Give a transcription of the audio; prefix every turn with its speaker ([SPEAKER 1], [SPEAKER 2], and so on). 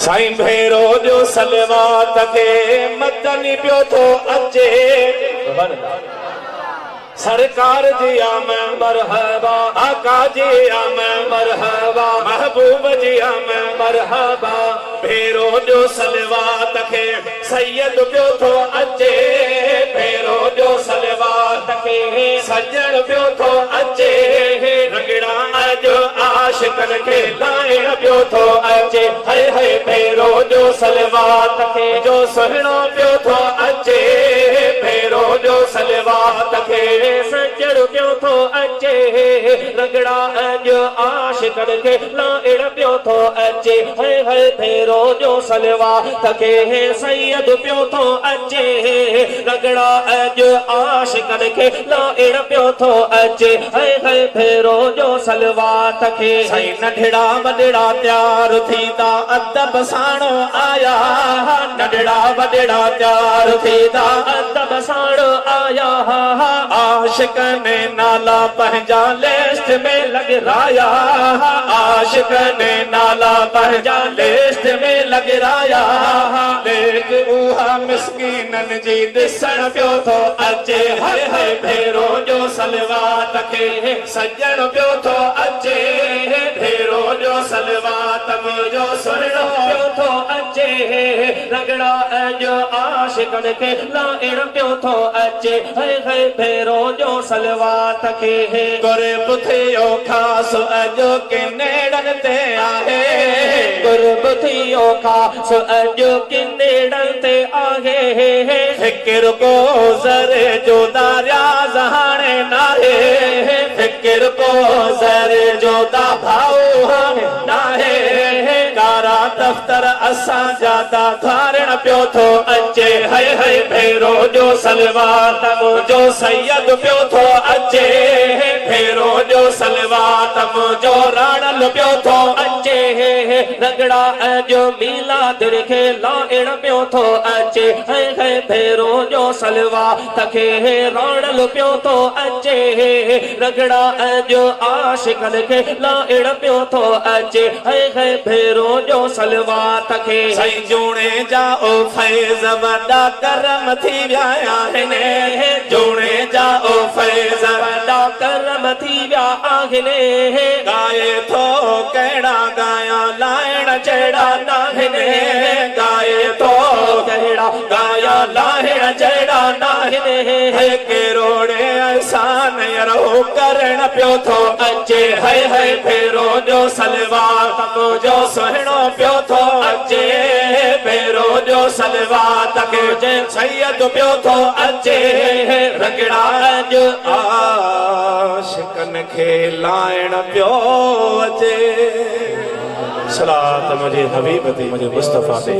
[SPEAKER 1] سائين ڀيرو ڏيو صلوات کي مدني پيو ٿو اچي. سرڪار جي آمد
[SPEAKER 2] مرحبا.
[SPEAKER 1] آقا جي آمد
[SPEAKER 2] مرحبا.
[SPEAKER 1] محبوب جي آمد
[SPEAKER 2] مرحبا.
[SPEAKER 1] ڀيرو ڏيو صلوات کي سيد پيو ٿو اچي. ڀيرو ڏيو صلوات
[SPEAKER 2] کي
[SPEAKER 1] سڄڻ پيو ٿو اچي. رڳڙا اڄ عاشقن کي لائڻ پيو ٿو اچي. هي هي ڀيرو ڏيو صلوات
[SPEAKER 2] کي
[SPEAKER 1] جو سهڻو پيو ٿو اچي. ڀيرو ڏيو صلوات کي
[SPEAKER 2] سڄڻ پيو ٿو اچي. رڳڙا اڄ عاشقن کي لائڻ پيو ٿو اچي. هي هي ڀيرو ڏيو صلوات کي سيد پيو ٿو اچي. رڳڙا اڄ عاشقن کي لائڻ پيو ٿو اچي. هي هي ڀيرو ڏيو صلوات کي.
[SPEAKER 1] سائين ننڍڙا وڏڙا تيار ٿيندا ادب ساڻ آيا. ننڍڙا وڏڙا تيار ٿيندا
[SPEAKER 2] ادب ساڻ آيا.
[SPEAKER 1] عاشق ني نالا پنهنجا لسٽ ۾ لڳرايا. عاشق ني نالا پنهنجا لسٽ ۾ لڳرايا. ليڪ اها مسڪينن جي ڏسڻ پيو ٿو اچي. هي هي ڀيرو ڏيو صلوات کي سڄڻ پيو ٿو اچي. ڀيرو ڏيو صلوات منهنجو سهڻو
[SPEAKER 2] پيو ٿو اچي. رڳڙا اڄ عاشقن کي لائڻ پيو ٿو اچي. هي هي ڀيرو ڏيو صلوات کي.
[SPEAKER 1] قرب ٿيو خاص اڄ ڪنيڙن تي آهي.
[SPEAKER 2] قرب ٿيو خاص اڄ ڪنيڙن تي آهي.
[SPEAKER 1] فڪر ڪو ذري جو دارياز هاڻي ناهي. فڪر ڪو ذري جو دا ڀائو هاڻي ناهي. ڪارا دفتر اسان جا دا ڌارڻ پيو ٿو اچي. هي هي ڀيرو ڏيو صلوات منهنجو سيد پيو ٿو اچي. ڀيرو ڏيو صلوات منهنجو راڻل پيو ٿو
[SPEAKER 2] اچي. رڳڙا اڄ ميلاد کي لائڻ پيو ٿو اچي. هي هي ڀيرو ڏيو صلوات کي راڻل پيو ٿو اچي. رڳڙا اڄ عاشقن کي لائڻ پيو ٿو اچي. هي هي ڀيرو ڏيو صلوات کي.
[SPEAKER 1] سائين جوڻي جا او فيض وڏا ڪرم ٿي ويا آهن. جوڻي جا او فيض
[SPEAKER 2] وڏا ڪرم ٿي ويا آهن.
[SPEAKER 1] ڳائي ٿو ڪهڙا ڳايان لائڻ جهڙا ناهن. ڳائي ٿو
[SPEAKER 2] ڪهڙا
[SPEAKER 1] ڳايان لاهڻ جهڙا ناهن. هي ڪروڙي احسان يرو ڪرڻ پيو ٿو اچي. هي هي ڀيرو ڏيو صلوات منهنجو سهڻو پيو ٿو اچي. ڀيرو ڏيو صلوات کي سيد پيو ٿو اچي. رڳڙا
[SPEAKER 2] اڄ
[SPEAKER 1] عاشقن کي لائڻ پيو اچي. صلات منهنجي حبيب تي منهنجي مصطفيٰ تي.